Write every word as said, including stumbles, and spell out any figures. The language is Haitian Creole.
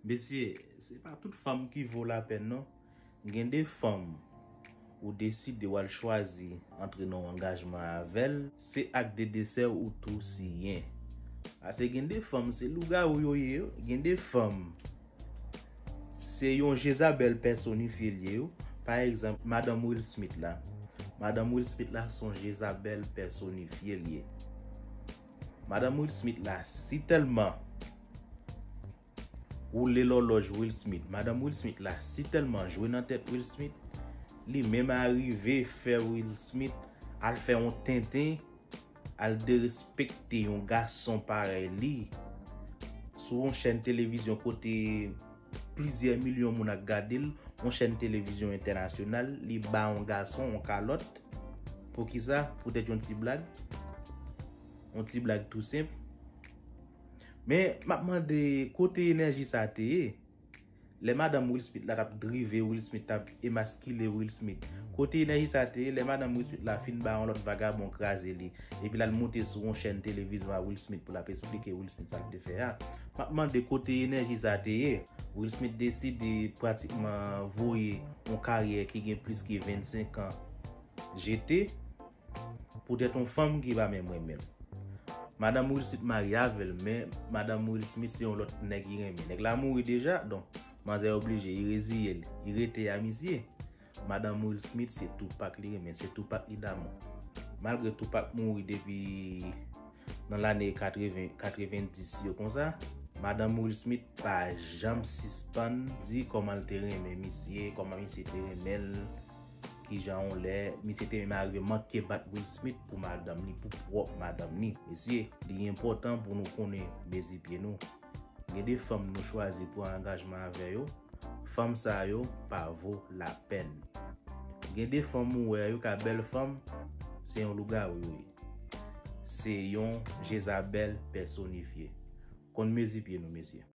Mesye, se pa tout fanm ki vo lapèn non. Gen de fanm ou deside w al chwazi antre nan yon angajman avè l, se ak de de sè ou tou siyen. Paske gen de fanm se lougawou yo ye, gen de fanm se yon Jezabèl pèsonifye l ye. Pa egzanp, madanm Will Smith la. Madanm Will Smith la se yon Jezabèl pèsonifye l ye. Madanm Will Smith la si tèlman woule lòlòj Will Smith. Madanm Will Smith la si tèlman jwe nan tèt Will Smith, li menm arive fè Will Smith al fè yon tenten, al derespekte yon gason parèy li sou yon chèn televizyon kote plizyè milyon moun ap gade l, yon chèn televizyon entènasyonal, li ba yon gason yon kalòt. Poukisa? Poutèt yon ti blag. Yon ti blag tou senp. Men, m ap mande kote enèji sa te ye. Lè madanm Will Smith la t ap drive Will Smith, t ap emaskile Will Smith. Kote enèji sa te ye, lè madanm Will Smith la fin ba yon lòt vagabon kraze li, epi l al moute sou yon chèn televizyon a Will Smith pou l ap esplike Will Smith sa l te fè a. M ap mande kote enèji sa te ye. Will Smith deside pratikman voye yon karyè ki gen plis ke vennsenk an jete poutèt yon fanm ki pa menm renmen l. Madanm Will Smith marye avè l, men madanm Will Smith se yon lòt nèg li renmen. Nèg la mouri deja, donk manzè oblije, li reziye l, li rete a misye. Madanm Will Smith se Tupac li renmen, se Tupac li damou. Malgre Tupac mouri depi nan lane katreven, katrevendis yo konsa, madanm Will Smith pa janm sispann di kòman l te renmen misye, kòman misye te renmen l, kijan yon lè misye te menm arive manke bat Will Smith pou madanm li, pou pwòp madanm li. Mesye, li enpòtan pou nou konnen mezi pye nou. Gen de fanm nou chwazi pran angajman avè yo, fanm sa yo pa vo lapèn. Gen de fanm ou wè yo ka bèl fanm, se yon lougawou yo ye. Se yon Jezabèl pèsonifye. Konn mezi pye nou, mesye.